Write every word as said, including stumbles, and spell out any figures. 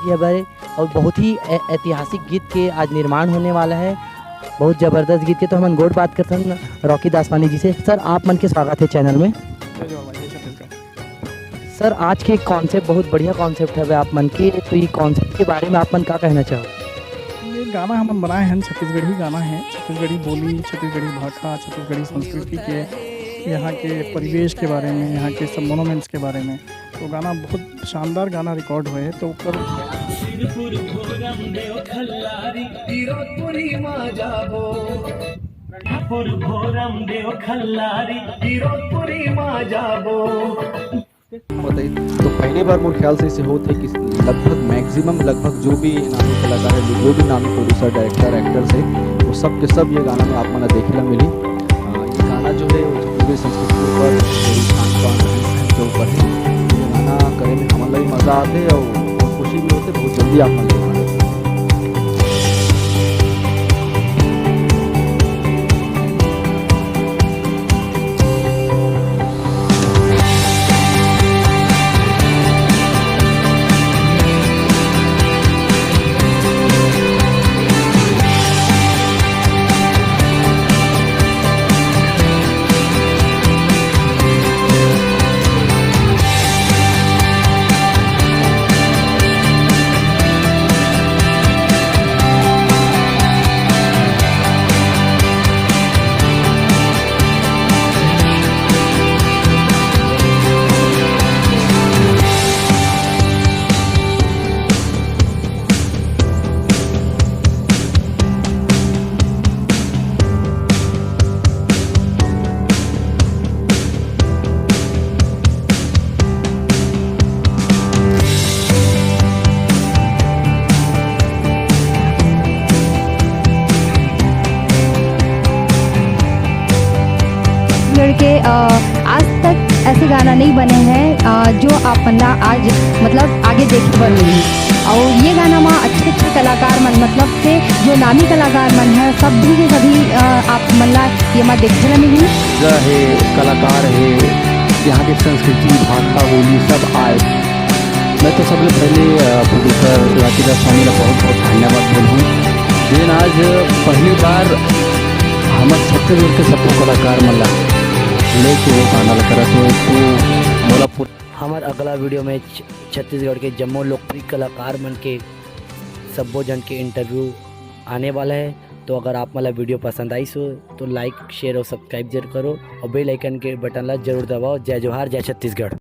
ये हमारे और बहुत ही ऐ-, ऐतिहासिक गीत के आज निर्माण होने वाला है, बहुत जबरदस्त गीत के। तो हमन गोठ बात करथन रॉकी दासवानी जी से। सर, आप मन के स्वागत है चैनल में। जय जोहार भाई, जय छत्तीसगढ़। सर, आज के कॉन्सेप्ट बहुत बढ़िया कॉन्सेप्ट हवे आप मन के, तो ये कॉन्सेप्ट के बारे में आप मन का कहना चाहो? ये गाना हमन बनाए हन, छत्तीसगढ़ी गाना है, छत्तीसगढ़ी बोली, छत्तीसगढ़ी भाखा, छत्तीसगढ़ी संस्कृति के, यहाँ के परिवेश के बारे में, यहाँ के सब मोनूमेंट्स के बारे में। तो गाना बहुत शानदार गाना रिकॉर्ड हुए है, तो ऊपर सिरपुर भोरम देव खल्लारी, गिरौदपुरी मा जाबो। सिरपुर भोरम देव खल्लारी, गिरौदपुरी मा जाबो। बताइए, तो पहली बार मोर ख्याल से इसे होत है कि लगभग मैक्सिमम, लगभग जो भी नामी कलाकार है, जो भी नामी प्रोड्यूसर, डायरेक्टर, एक्टर्स है, वो सब के सब ये गाना में आप मन ला देखे ला मिली। अ, ये गाना जो है, वो छत्तीसगढ़ी संस्कृति के ऊपर, छत्तीसगढ़ी खान पान, रहन सहन के ऊपर है। ये गाना करे में हमन ला भी मजा आते और बहुत खुशी भी होते, बहुत जल्दी आप मन ला छत्तीसगढ़ के, अ, आज तक ऐसे गाना नहीं बने हैं, अ, जो आप मन ला आज, मतलब, आगे देखे बर मिली। और ये गाना मा अच्छे अच्छे कलाकार मन, मतलब से जो नामी कलाकार मन है, सभी के सभी, अ, आप मन ला ये मा देखे ला मिली। जय हे, कलाकार हे, यहाँ के संस्कृति, भाषा, बोली सब आए। मैं तो सबले पहले, अ, प्रोड्यूसर राखी दास स्वामी ला बहुत बहुत धन्यवाद बोलहूँ, जेन आज पहली बार हमर छत्तीसगढ़ के सब्बो कलाकार मन ला लेके वो गाना ला करत हे, तो मोला पूरा हमर अगला वीडियो में छ-, छत्तीसगढ़ के जम्मो लोकप्रिय कलाकार मन के सब्बो जन के इंटरव्यू आने वाला है। तो अगर आप मन ला वीडियो पसंद आइस हो, तो लाइक, शेयर और सब्सक्राइब जरूर करो और बेल आइकन के बटन ला जरूर दबाओ। जय जोहार, जय छत्तीसगढ़।